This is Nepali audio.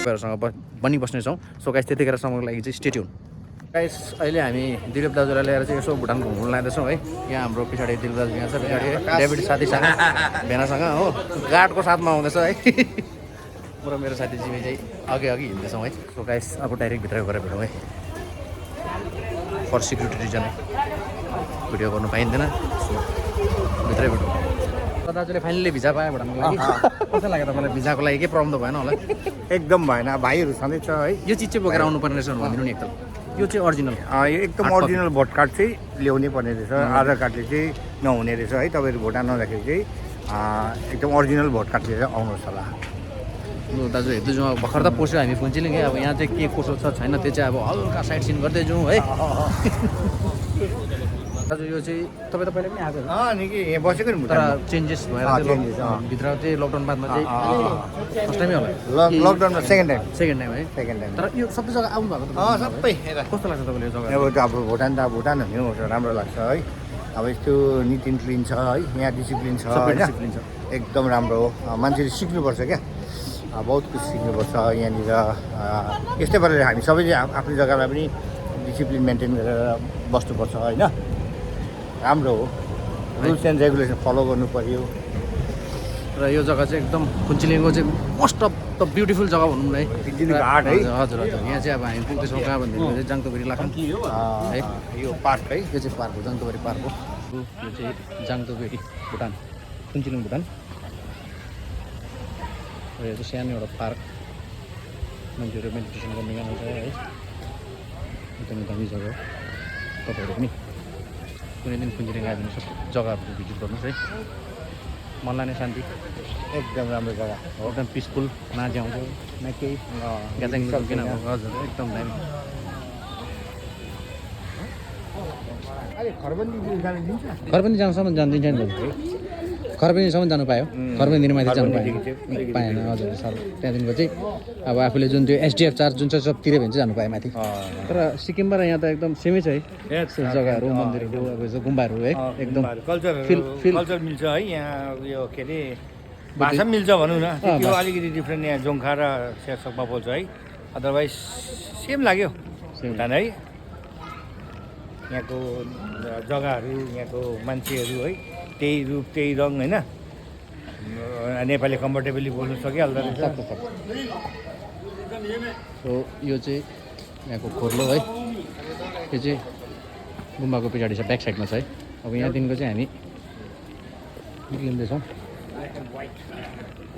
तपाईँहरूसँग बनिबस्नेछौँ। सो गाइस त्यतिखेरसम्मको लागि चाहिँ स्टे ट्युन। गाइस अहिले हामी दिलीप दाजुलाई लिएर चाहिँ यसो भुटान घुम्नु लाँदैछौँ है। यहाँ हाम्रो पछाडि दिलीप दाजु यहाँ छ, पछाडि डेभिड साथीसँग भेनासँग हो गार्डको साथमा आउँदैछ है। पुरा मेरो साथी जिमी चाहिँ अघि हिँड्दैछौँ है। सो गाइस अब डाइरेक्ट भित्र गएर भेटौँ है। फर सिक्युरिटी रिजन है भिडियो गर्नु पाइँदैन। सो भित्रै भेटौँ। दाजुले फाइनली भिजा पायो भुटानको लागि। कस्तो लाग्यो तपाईँलाई भिजाको लागि? के प्रब्लम त भएन होला? एकदम भएन, भाइहरू छँदैछ है। यो चिज चाहिँ बोकेर आउनु पर्ने रहेछ भनिदिनु नि एकताल। यो चाहिँ ओरिजिनल यो एकदम ओरिजिनल भोट कार्ड चाहिँ ल्याउनै पर्ने रहेछ। आधार कार्डले चाहिँ नहुने रहेछ है। तपाईँहरू भुटान आउँदाखेरि चाहिँ एकदम ओरिजिनल भोट कार्ड लिएर आउनुहोस् होला। दाजु हेर्दै जाउँ। भर्खर त पोस्यो हामी फुन्चिलिङ है। अब यहाँ चाहिँ के कसो छ छैन त्यो चाहिँ अब हल्का साइड सिन गर्दै जाउँ है। दाजु यो चाहिँ तपाईँ त पहिला पनि आएको निकै यहाँ बसेको नि, तर चेन्जेस भएर भित्र चाहिँ लकडाउन बादमा चाहिँ फर्स्ट टाइमै होला। लकडाउनमा सेकेन्ड टाइम है। Second time. तर यो सबै जग्गा आउनु भएको त सबै कस्तो लाग्छ तपाईँले यो जग्गा? अब भुटान त भुटान हो नि, राम्रो लाग्छ है। अब यस्तो नीट एन्ड क्लिन छ है, यहाँ डिसिप्लिन छ, डिसिप्लिन छ, एकदम राम्रो हो। मान्छेले सिक्नुपर्छ क्या, बहुत कुछ सिक्नुपर्छ यहाँनिर। यस्तै पाराले हामी सबैले आफ्नो जग्गालाई पनि डिसिप्लिन मेन्टेन गरेर बस्नुपर्छ होइन। राम्रो हो, रुल्स एन्ड रेगुलेसन फलो गर्नु पर्यो। र यो जग्गा चाहिँ एकदम फुन्चिलिङको चाहिँ मोस्ट अफ द ब्युटिफुल जग्गा भनौँ न है। घाट है। हजुर यहाँ चाहिँ अब हामी पुग्दैछौँ कहाँ भन्दाखेरि चाहिँ जाङतोबेरी लाखन है। यो पार्क है, यो चाहिँ पार्क हो, जाङतोबेरी पार्क हो। यो चाहिँ जाङतोबेरी भुटान, फुन्चिलिङ भुटान। र यो चाहिँ सानो एउटा पार्क, मान्छेहरू मेडिटेसन गर्ने गाउँ छ है। एकदमै दामी जग्गा हो। तपाईँहरू पनि कुनै दिन फुन्चिलिङ आयो भने सब जग्गाहरू भिजिट गर्नुहोस् है। मनलाई नै शान्ति, एकदम राम्रो जग्गा हो, एकदम पिसफुल, नाचे आउँछ न केही ग्याजाङ किन हजुर एकदम दामी। खरबन्दी जानुसम्म जानिदिन्छ नि दाजु। खरबन्दीसम्म जानु पायो, खरबन्दीमा माथि जानु पाएन। हजुर सर त्यहाँदेखिको चाहिँ अब आफूले जुन त्यो एसडिएफ चार्ज जुन चाहिँ सब तिर्यो भने चाहिँ जानु पायो माथि। तर सिक्किमबाट यहाँ त एकदम सेमै छ है जग्गाहरू, मन्दिरहरू, अब यस्तो गुम्बाहरू है। एकदम कल्चर मिल्छ है यहाँ। यो के अरे भाषा मिल्छ भनौँ न, त्यो अलिकति डिफ्रेन्ट यहाँ जोङ्खा र सेरसकमा बोल्छ है। अदरवाइज सेम लाग्यो भुटान है। यहाँको जग्गाहरू, यहाँको मान्छेहरू है, त्यही रूप त्यही रङ होइन। नेपाली कम्फर्टेबली बोल्नु सकिहाल्दो रहेछ। सो यो चाहिँ यहाँको खोर्लो है। यो चाहिँ गुम्बाको पछाडि छ, ब्याक साइडमा छ है। अब यहाँदेखिको चाहिँ हामी निक्लिँदैछौँ।